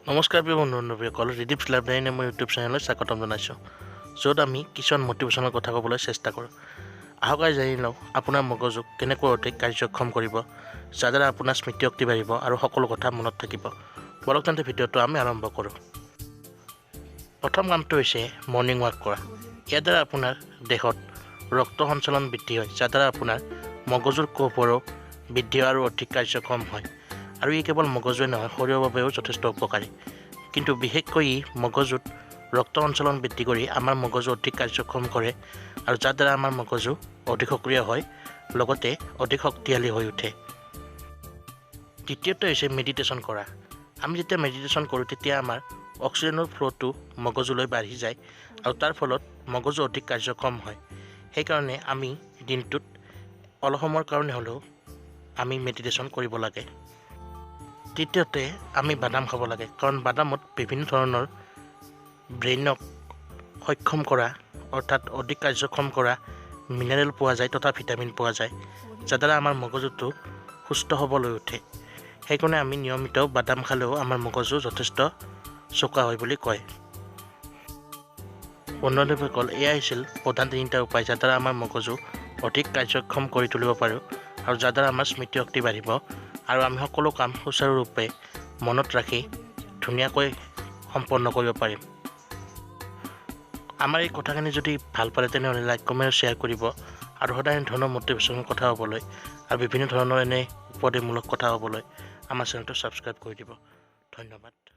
নমস্কাৰ প্ৰিয় বন্ধু বান্ধৱীসকল, ৰিডিপছ লাইব্ৰেৰী নামৰ ইউটিউব চেনেললৈ স্বাগতম জনাইছোঁ, য'ত আমি কিছুমান মটিভেশ্যনেল কথা ক'বলৈ চেষ্টা কৰোঁ। আহক আজি জানি লওঁ আপোনাৰ মগজুক কেনেকৈ অধিক কাৰ্যক্ষম কৰিব, যাৰ দ্বাৰা আপোনাৰ স্মৃতিশক্তি বাঢ়িব আৰু সকলো কথা মনত থাকিব। বলক তেন্তে ভিডিঅ'টো আমি আৰম্ভ কৰোঁ। প্ৰথম কামটো হৈছে মৰ্ণিং ৱাক কৰা। ইয়াৰ দ্বাৰা আপোনাৰ দেহত ৰক্ত সঞ্চালন বৃদ্ধি হয়, যাৰ দ্বাৰা আপোনাৰ মগজুৰ কোষবোৰো বৃদ্ধি আৰু অধিক কাৰ্যক্ষম হয়। আৰু ই কেৱল মগজুৱে নহয়, শৰীৰৰ বাবেও যথেষ্ট উপকাৰী। কিন্তু বিশেষকৈ ই মগজুত ৰক্ত সঞ্চালন বৃদ্ধি কৰি আমাৰ মগজু অধিক কাৰ্যক্ষম কৰে আৰু যাৰ দ্বাৰা আমাৰ মগজু অধিক সক্ৰিয় হয়, লগতে অধিক শক্তিশালী হৈ উঠে। দ্বিতীয়তে হৈছে মেডিটেশ্যন কৰা। আমি যেতিয়া মেডিটেশ্যন কৰোঁ তেতিয়া আমাৰ অক্সিজেনৰ ফ্ল'টো মগজুলৈ বাঢ়ি যায় আৰু তাৰ ফলত মগজু অধিক কাৰ্যক্ষম হয়। সেইকাৰণে আমি দিনটোত অলপ সময়ৰ কাৰণে হ'লেও আমি মেডিটেশ্যন কৰিব লাগে। তৃতীয়তে আমি বাদাম খাব লাগে, কাৰণ বাদামত বিভিন্ন ধৰণৰ ব্ৰেইনক সক্ষম কৰা অৰ্থাৎ অধিক কাৰ্যক্ষম কৰা মিনাৰেল পোৱা যায় তথা ভিটামিন পোৱা যায়, যাৰ দ্বাৰা আমাৰ মগজুটো সুস্থ সবল হৈ উঠে। সেইকাৰণে আমি নিয়মিত বাদাম খালেও আমাৰ মগজু যথেষ্ট চোকা হয় বুলি কয়। বন্ধু বান্ধৱীসকল, এয়াই আছিল প্ৰধান তিনিটা উপায় যাৰ দ্বাৰা আমাৰ মগজু অধিক কাৰ্যক্ষম কৰি তুলিব পাৰোঁ আৰু যাৰ দ্বাৰা আমাৰ স্মৃতিশক্তি বাঢ়িব আৰু আমি সকলো কাম সুচাৰুৰূপে মনত ৰাখি ধুনীয়াকৈ সম্পন্ন কৰিব পাৰিম। আমাৰ এই কথাখিনি যদি ভাল পালে তেনেহ'লে লাইক, কমেণ্ট, শ্বেয়াৰ কৰিব আৰু সদায় এনেধৰণৰ মটিভেশ্যনেল কথা হ'বলৈ আৰু বিভিন্ন ধৰণৰ এনে উপদেশমূলক কথা হ'বলৈ আমাৰ চেনেলটো ছাবস্ক্ৰাইব কৰি দিব। ধন্যবাদ।